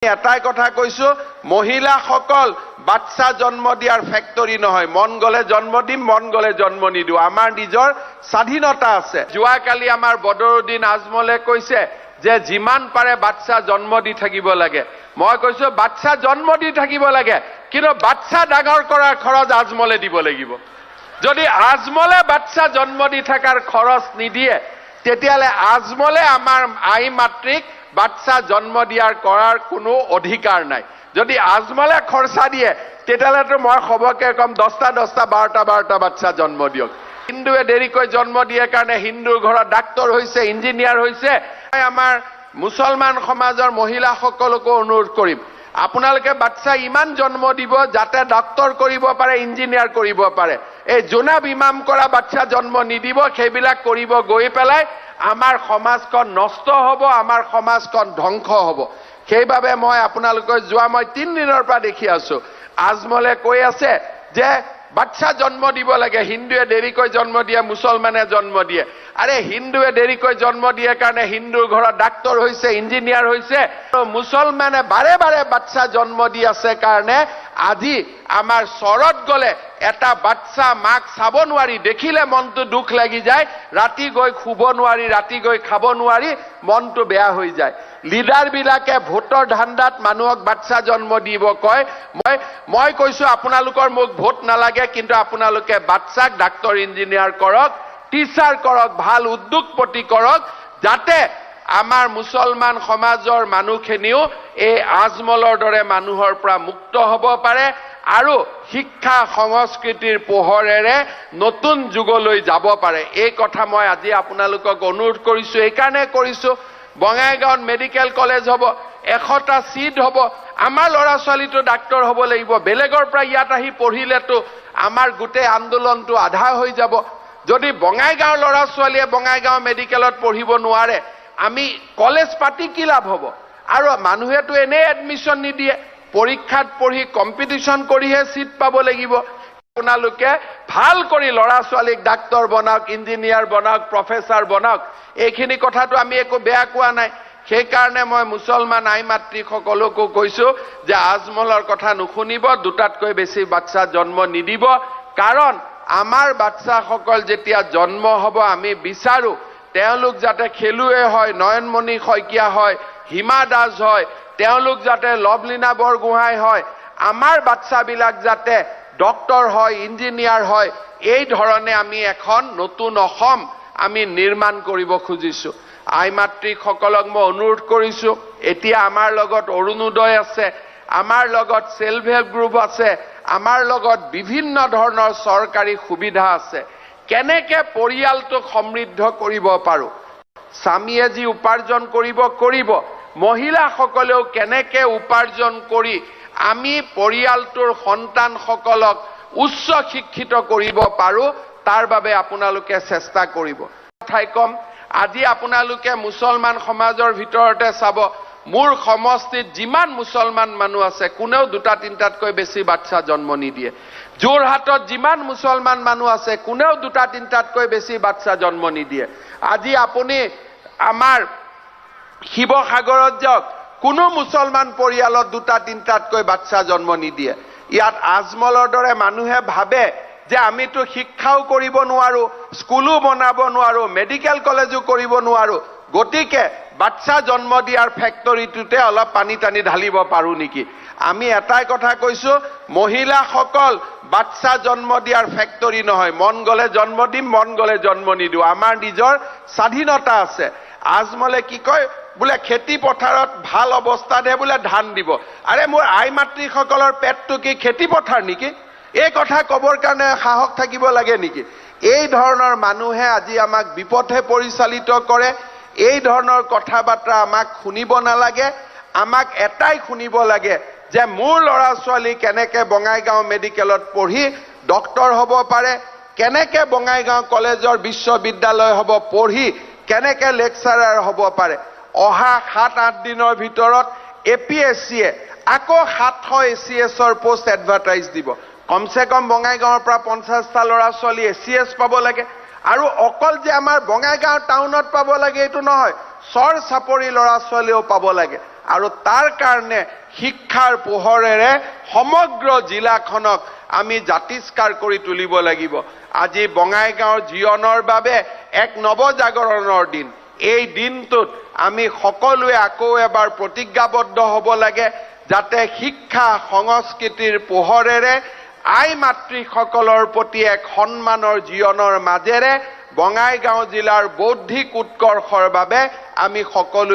এটাই কথা কৈছো, মহিলাসকল বাচ্চা জন্ম দিয়াৰ ফেক্টৰী নহয়। মন গলে জন্ম দিম, মন গলে জন্ম নিদিওঁ, আমাৰ নিজৰ স্বাধীনতা আছে। যোৱাকালি আমাৰ বদৰুদ্দিন আজমলে কৈছে যে যিমান পাৰে বাচ্চা জন্ম দি থাকিব লাগে। মই কৈছো, বাচ্চা জন্ম দি থাকিব লাগে, কিন্তু বাচ্চা ডাঙৰ কৰাৰ খৰচ আজমলে দিব লাগিব। যদি আজমলে বাচ্চা জন্ম দি থকাৰ খৰচ নিদিয়ে, তেতিয়াহ'লে আজমলে আমাৰ আই মাতৃক বাচ্চা জন্ম দিয়াৰ কৰাৰ কোনো অধিকাৰ নাই। যদি আজমলে খৰচা দিয়ে, তেতিয়াহ'লেতো মই সবকে ক'ম, 10টা 10টা, 12টা 12টা বাচ্চা জন্ম দিয়ক। হিন্দুৱে দেৰিকৈ জন্ম দিয়ে কাৰণে হিন্দুৰ ঘৰত ডাক্তৰ হৈছে, ইঞ্জিনিয়াৰ হৈছে। মই আমাৰ মুছলমান সমাজৰ মহিলাসকলকো অনুৰোধ কৰিম, আপোনালোকে বাচ্চা ইমান জন্ম দিব যাতে ডাক্তৰ কৰিব পাৰে, ইঞ্জিনিয়াৰ কৰিব পাৰে। এই জোনাব ইমাম কৰা বাচ্চা জন্ম নিদিব। সেইবিলাক কৰিব গৈ পেলাই আমাৰ সমাজখন নষ্ট হ'ব, আমাৰ সমাজখন ধ্বংস হ'ব। সেইবাবে মই আপোনালোকৰ যোৱা মই 3 দিনৰ পৰা দেখি আছো, আজমলে কৈ আছে যে বাচ্চা জন্ম দিব লাগে, হিন্দুৱে দেৰিকৈ জন্ম দিয়ে, মুছলমানে জন্ম দিয়ে। আৰে, হিন্দুৱে দেৰিকৈ জন্ম দিয়ে কাৰণে হিন্দুৰ ঘৰত ডাক্তৰ হৈছে, ইঞ্জিনিয়াৰ হৈছে, আৰু মুছলমানে বাৰে বাৰে বাচ্চা জন্ম দি আছে কাৰণে আজি আমাৰ চৰত গলে এটা বাচ্চা মাক চাব নোৱাৰি, দেখিলে মনটো দুখ লাগি যায়, ৰাতি গৈ শুব নোৱাৰি, ৰাতি গৈ খাব নোৱাৰি, মনটো বেয়া হৈ যায়। লিডাৰবিলাকে ভোটৰ ধান্দাত মানুহক বাচ্চা জন্ম দিব কয়। মই কৈছো, আপোনালোকৰ মোক ভোট নালাগে, কিন্তু আপোনালোকে বাচ্চাক ডাক্তৰ, ইঞ্জিনিয়াৰ কৰক, টিচাৰ কৰক, ভাল উদ্যোগপতি কৰক, যাতে আমাৰ মুছলমান সমাজৰ মানুহখিনিও এই আজমলৰ দৰে মানুহৰ পৰা মুক্ত হ'ব পাৰে আৰু শিক্ষা সংস্কৃতিৰ পোহৰেৰে নতুন যুগলৈ যাব পাৰে। এই কথা মই আজি আপোনালোকক অনুৰোধ কৰিছো। এইকাৰণে কৰিছো, বঙাইগাঁৱত মেডিকেল কলেজ হ'ব, 100টা চিট হ'ব। আমাৰ ল'ৰা ছোৱালীটো ডাক্তৰ হ'ব লাগিব। বেলেগৰ পৰা ইয়াত আহি পঢ়িলেতো আমাৰ গোটেই আন্দোলনটো আধা হৈ যাব। যদি বঙাইগাঁৱৰ ল'ৰা ছোৱালীয়ে বঙাইগাঁও মেডিকেলত পঢ়িব নোৱাৰে, আমি কলেজ পাতি কি লাভ হ'ব? আৰু মানুহেতো এনেই এডমিশ্যন নিদিয়ে, পৰীক্ষাত পঢ়ি কম্পিটিশ্যন কৰিহে চিট পাব লাগিব। আপোনালোকে ভাল কৰি ল'ৰা ছোৱালীক ডাক্তৰ বনাওক, ইঞ্জিনিয়াৰ বনাওক, প্ৰফেচাৰ বনাওক। এইখিনি কথাটো আমি একো বেয়া কোৱা নাই। সেইকাৰণে মই মুছলমান আই মাতৃসকলকো কৈছো যে আজমলৰ কথা নুশুনিব, দুটাতকৈ বেছি বাচ্চা জন্ম নিদিব। কাৰণ আমাৰ বাচ্চাসকল যেতিয়া জন্ম হ'ব, আমি বিচাৰো তেওঁলোক যাতে খেলুৱৈ হয়, নয়নমণি শইকীয়া হয়, হিমা দাস হয়, তেওঁলোক যাতে লভলীনা বৰগোহাঁই হয়, আমাৰ বাচ্চাবিলাক যাতে ডক্তৰ হয়, ইঞ্জিনিয়াৰ হয়। এই ধৰণে আমি এখন নতুন অসম আমি নিৰ্মাণ কৰিব খুজিছো। আই মাতৃসকলক মই অনুৰোধ কৰিছো, এতিয়া আমাৰ লগত অৰুণোদয় আছে, আমাৰ লগত চেল্ফ হেল্প গ্ৰুপ আছে, আমাৰ লগত বিভিন্ন ধৰণৰ চৰকাৰী সুবিধা আছে। কেনেকে পৰিয়ালটোক সমৃদ্ধ কৰিব পাৰো, স্বামীয়ে যি উপাৰ্জন কৰিব কৰিব, মহিলাসকলেও কেনেকে উপাৰ্জন কৰি আমি পৰিয়ালটোৰ সন্তানসকলক উচ্চ শিক্ষিত কৰিব পাৰো, তাৰ বাবে আপোনালোকে চেষ্টা কৰিব। কথাই কম, আজি আপোনালোকে মুছলমান সমাজৰ ভিতৰতে চাব, মোৰ সমষ্টিত যিমান মুছলমান মানুহ আছে, কোনেও দুটা তিনিটাতকৈ বেছি বাচ্চা জন্ম নিদিয়ে। যোৰহাটত যিমান মুছলমান মানুহ আছে, কোনেও দুটা তিনিটাতকৈ বেছি বাচ্চা জন্ম নিদিয়ে। আজি আপুনি আমাৰ শিৱসাগৰত যাওক, কোনো মুছলমান পৰিয়ালত দুটা তিনিটাতকৈ বাচ্চা জন্ম নিদিয়ে। ইয়াত আজমলৰ দৰে মানুহে ভাবে যে আমিতো শিক্ষাও কৰিব নোৱাৰো, স্কুলো বনাব নোৱাৰো, মেডিকেল কলেজো কৰিব নোৱাৰো, গতিকে বাচ্চা জন্ম দিয়াৰ ফেক্টৰীটোতে অলপ পানী টানি ঢালিব পাৰো নেকি? আমি এটাই কথা কৈছো, মহিলাসকল বাচ্চা জন্ম দিয়াৰ ফেক্টৰী নহয়। মন গলে জন্ম দিম, মন গলে জন্ম নিদিওঁ, আমাৰ নিজৰ স্বাধীনতা আছে। আজমলে কি কয় বোলে, খেতি পথাৰত ভাল অৱস্থাতহে বোলে ধান দিব। আৰে, মোৰ আই মাতৃসকলৰ পেটটো কি খেতি পথাৰ নেকি? এই কথা কবৰ কাৰণে সাহস থাকিব লাগে নেকি? এই ধৰণৰ মানুহে আজি আমাক বিপথে পৰিচালিত কৰে। এই ধৰণৰ কথা বাৰ্তা আমাক শুনিব নালাগে। আমাক এটাই শুনিব লাগে যে মোৰ ল'ৰা ছোৱালী কেনেকে বঙাইগাঁও মেডিকেলত পঢ়ি ডক্তৰ হ'ব পাৰে, কেনেকে বঙাইগাঁও কলেজৰ বিশ্ববিদ্যালয় হ'ব পঢ়ি কেনেকে লেকচাৰাৰ হ'ব পাৰে। অহা 7-8 দিনৰ ভিতৰত এ পি এছ চিয়ে আকৌ 700 এ চি এছৰ পোষ্ট এডভাৰটাইজ দিব। কমচে কম বঙাইগাঁৱৰ পৰা 50টা ল'ৰা ছোৱালী এ চি এছ পাব লাগে। আৰু অকল যে আমাৰ বঙাইগাঁও টাউনত পাব লাগে এইটো নহয়, চৰ চাপৰি ল'ৰা ছোৱালীয়েও পাব লাগে। আৰু তাৰ কাৰণে শিক্ষাৰ পোহৰেৰে সমগ্ৰ জিলাখনক আমি জাতিষ্কাৰ কৰি তুলিব লাগিব। আজি বঙাইগাঁৱৰ জীৱনৰ বাবে এক নৱজাগৰণৰ দিন। এই দিনটোত আমি সকলোৱে আকৌ এবাৰ প্ৰতিজ্ঞাবদ্ধ হ'ব লাগে, যাতে শিক্ষা সংস্কৃতিৰ পোহৰেৰে আই মাতৃসকলৰ প্ৰতি এক সন্মানৰ জীৱনৰ মাজেৰে বঙাইগাঁও জিলাৰ বৌদ্ধিক উৎকৰ্ষৰ বাবে আমি সকলোৱে